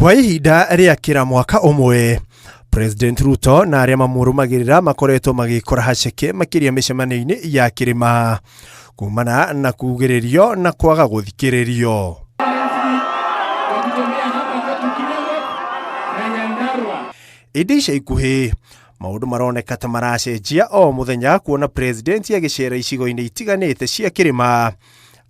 Kwa ihinda rĩa kĩra mwaka ũmwe, President Ruto na arĩa mamũrũmagĩrĩra makoretwo magĩkora haceke makĩria mĩcemanio-inĩ ya kĩrĩma kumana na kugĩrĩrio na kwaga gũthikĩrĩrio. Ĩndĩ ica ikuhĩ maũndũ maroneka ta maracenjia o mũthenya, kuona president agĩcera icigo-inĩ itiganĩte cia kĩrĩma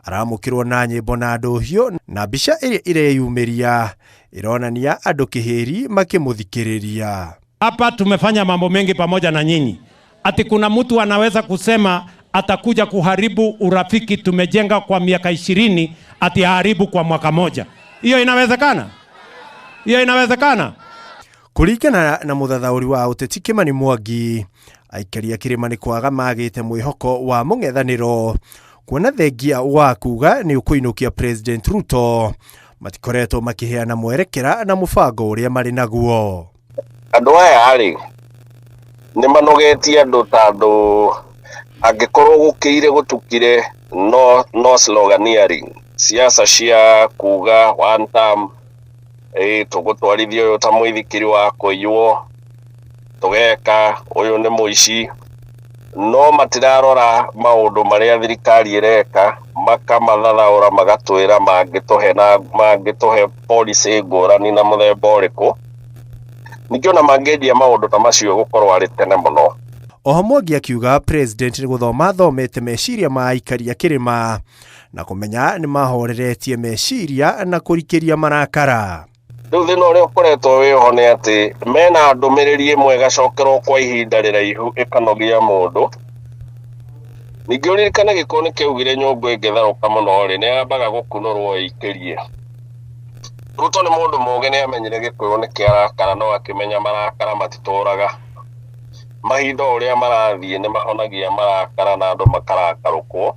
aramũkĩrwo na nyĩmbo na ndũhiũ, na mbica ĩrĩa ĩreyumĩria ĩronania andũ kĩhĩri makĩmũthikĩrĩria. Hapa tumefanya mambo mengi pamoja na nyinyi. Ati kuna mtu anaweza kusema atakuja kuharibu urafiki tumejenga kwa miaka 20, ati aharibu kwa mwaka moja? Hiyo inawezekana? Hiyo inawezekana? Kũringana na mũthathaũri wa ũteti Kimani Mwangi, aikari a kĩrĩma nĩ kwaga magĩte mwĩhoko wa mũng'ethanĩro, kuona thengia wa kuga nĩ ũkũinũkia President Ruto, matikoretwo makĩheana mwerekera na mũbango ũrĩa marĩ naguo. Andũ aya rĩ, nĩ manogetie andũ, tondũ angĩkorwo gũkĩire gũtukire, no sloganeering, siasa cia kuga one term, ĩ tũgũtwarithia ũyũ ta mũithikiri wa kũiywo, tũgeka ũyũ nĩ mũici, no matirarora maũndũ marĩa thirikari ĩreka, makamathathaũra, magatwĩra mangĩtũhe na mangĩtũhe policy ngũrani na mũthemba ũrĩkũ. Ningĩ ona mangĩendia maũndũ ta macio gũkorwo arĩ tene mũno. Oho Mwangi akiuga president nĩ gũthoma athomete meciria ma aikari a kĩrĩma na kũmenya nĩ mahoreretie meciria na kũrikĩria marakara. Rĩu thĩna ũrĩa ũkoretwo wĩho nĩ atĩ mena ndũmĩrĩri ĩmwe ĩgacokerwo kwa ihinda rĩraihu, ĩkanogia mũndũ. Ningĩ ũririkane gĩkũyũ nĩ kĩaugire nyũngũ ĩngĩtherũka mũno rĩ, nĩ yambaga gũkunũrwo ĩikĩrie. Ruto nĩ mũndũ mũũgĩ, nĩ amenyire gĩkũyũ nĩ kĩarakara, no akĩmenya marakara matitũraga. Mahinda o ũrĩa marathiĩ nĩ mahonagia marakara na andũ makarakarũkwo,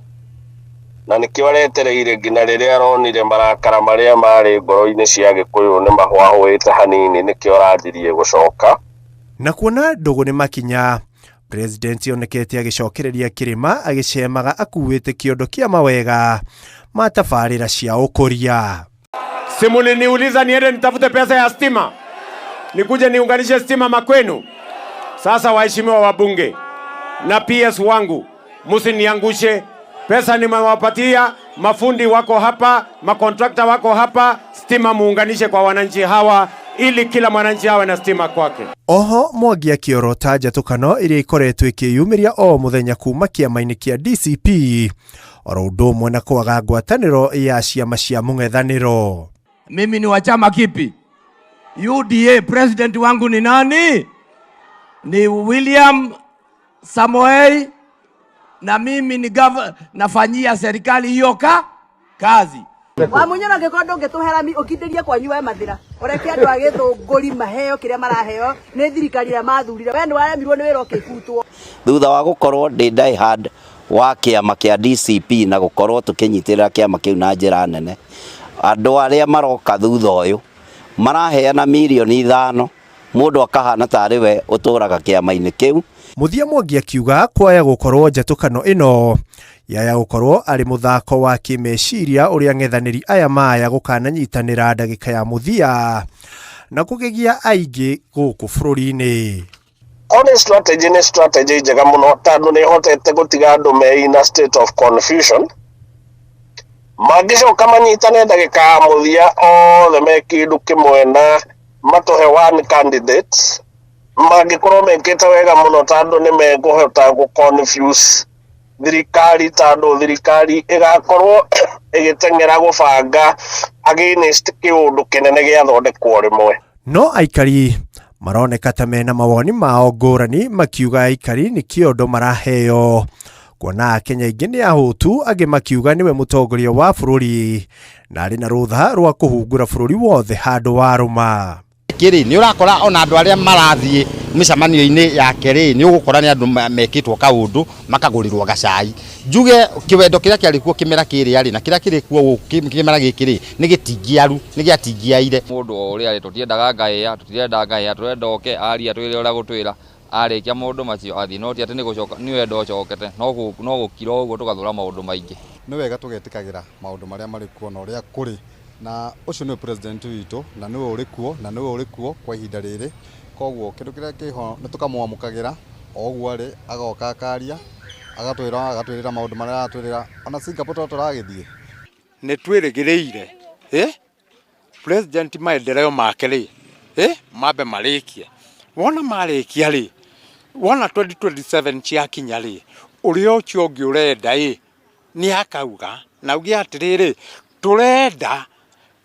na nĩkĩo aretereire nginya rĩrĩa aronire marakara marĩa marĩ ngoro-inĩ cia gĩkũyũ nĩ mahwahũĩte hanini, nĩkĩo aranjirie gũcoka. Na kuona ndũgũ nĩ makinya, president onekete agĩcokereria kĩrĩma agĩcemaga akuĩte kĩondo kĩa mawega ma tabarĩra cia ũkũria. Si muliniuliza niende nitafute pesa ya stima, nikuje niunganishe stima makwenu? Sasa waheshimiwa wabunge na PS wangu, msiniangushe. Pesa nimewapatia, mafundi wako hapa, makontrakta wako hapa, stima muunganishe kwa wananchi hawa ili kila mwananchi awe na stima kwake. Oho Mwangi akĩorota njatũkano ĩrĩa ĩkoretwo ĩkĩyumĩria o mũthenya kuma kĩama-inĩ kĩa DCP, oro ũndũ ũmwe na kwaga ngwatanĩro ya ciama cia mũng'ethanĩro. Mimi ni wa chama kipi? UDA. President wangu ni nani? Ni William Samoei, na mimi ni nafanyia serikali hiyo kazi. Wamunyoro, angĩkorwo ndũngĩtũhe rami, ũkindĩrie kwanyu we Mathira, ũreke andũ a Gĩthũngũri maheo kĩrĩa maraheo nĩ thirikari ĩrĩa mathurire. We nĩ waremirwo nĩ wĩra ũkĩbutwo. Thutha wa gũkorwo ndĩ die hard wa kĩama kĩa DCP na gũkorwo tũkĩnyitĩrĩra kĩama kĩu na njĩra nene, andũ arĩa maroka thutha ũyũ maraheana mirioni 5, mũndũ akahana tarĩ we ũtũraga kĩama-inĩ kĩu. Mũthia Mwangi akiuga kwaya gũkorwo njatũkano ĩno yaya gũkorwo arĩ mũthako wa kĩmeciria ũrĩa ng'ethanĩri aya maya gũkananyitanĩra ndagĩka ya mũthia na kũgegia aingĩ gũkũ bũrũri-inĩ. Korwo nĩ strategy, nĩ strategy njega mũno, tondũ nĩ ĩhotete gũtiga andũ me in a state of confusion. Mangĩcoka manyitane ndagĩka ya mũthia othe me kĩndũ kĩmwe na matũhe one candidate, mangĩkorwo mekĩte wega mũno, tondũ nĩ mekũhota gũ confuse thirikari, tondũ thirikari ĩgakorwo ĩgĩteng'era gũbanga against kĩũndũ kĩnene gĩathondekwo rĩmwe. No aikari maroneka ta mena mawoni mao ngũrani, makiuga aikari nĩ kĩondo maraheo kuona Akenya aingĩ nĩ ahũtu, angĩ makiuga nĩwe mũtongoria wa bũrũri na arĩ na rũtha rwa kũhungura bũrũri wothe handũ warũma. Kĩrĩ nĩ ũrakora ona andũ arĩa marathiĩ mĩcemanio-inĩ yake rĩ, nĩ ũgũkora nĩ andũ mekĩtwo kaũndũ, makagũrĩrwo gacai. Njuge kĩwendo kĩrĩa kĩarĩ kuo kĩmera kĩrĩa rĩ na kĩrĩa kĩrĩ kuo kĩmera gĩkĩ rĩ, nĩ gĩtingiaru, nĩ gĩatingiaire. Mũndũ o ũrĩa arĩ, tũtiendaga ngaĩya, tũtirenda ngaĩya, tũrenda oke aria twĩre ũrĩa gũtwĩra, arĩkia maũndũ macio athiĩ, no ti atĩ nĩ gũcoka nĩ wendo ũcokete, no gũkira ũguo tũgathũra maũndũ maingĩ. Nĩ wega tũgetĩkagĩra maũndũ marĩa marĩ kuo na ũrĩa kũrĩ. Na ũcio nĩwe president witũ na nĩwe ũrĩ kuo na nĩwe ũrĩ kuo kwa ihinda rĩrĩ. Koguo kĩndũ kĩrĩa kĩho nĩ tũkamwamũkagĩra o ũguo arĩ, agoka akaria, agatwĩra agatwĩrĩra maũndũ marĩa aratwĩrĩra ona Singapore to tũragĩthiĩ. Nĩ twĩrĩgĩrĩire ĩ president maendeleo make rĩ ĩ mambe marĩkie, wona marĩkia rĩ, wona 2027 ciakinya rĩ, ũrĩa ũcio ũngĩ ũrenda ĩ nĩ akauga na auge atĩrĩrĩ, tũrenda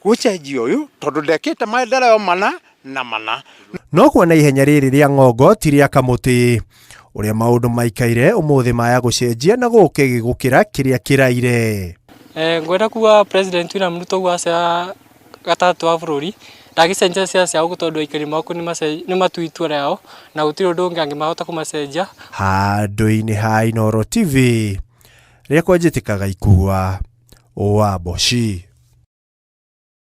gũcenjia ũyũ tondũ ndekĩte maendeleo mana na mana. No kuona ihenya rĩrĩ rĩa ng'ongo ti rĩa kamũtĩ, ũrĩa maũndũ maikaire ũmũthĩ maya gũcenjia na gũke gĩgũkĩra kĩrĩa kĩraire. Ngwenda kuga President William Ruto ũguo acera gatagatĩ wa bũrũri ndagĩcenjia ciaca cia gũkũ tondũ aikari maku nĩ matua itua rĩao na gũtirĩ ũndũ ũngĩ angĩmahota kũmacenjia. Handũ-inĩ ha Inooro TV, rĩakwa njĩtĩkaga ikua, wa Mboci.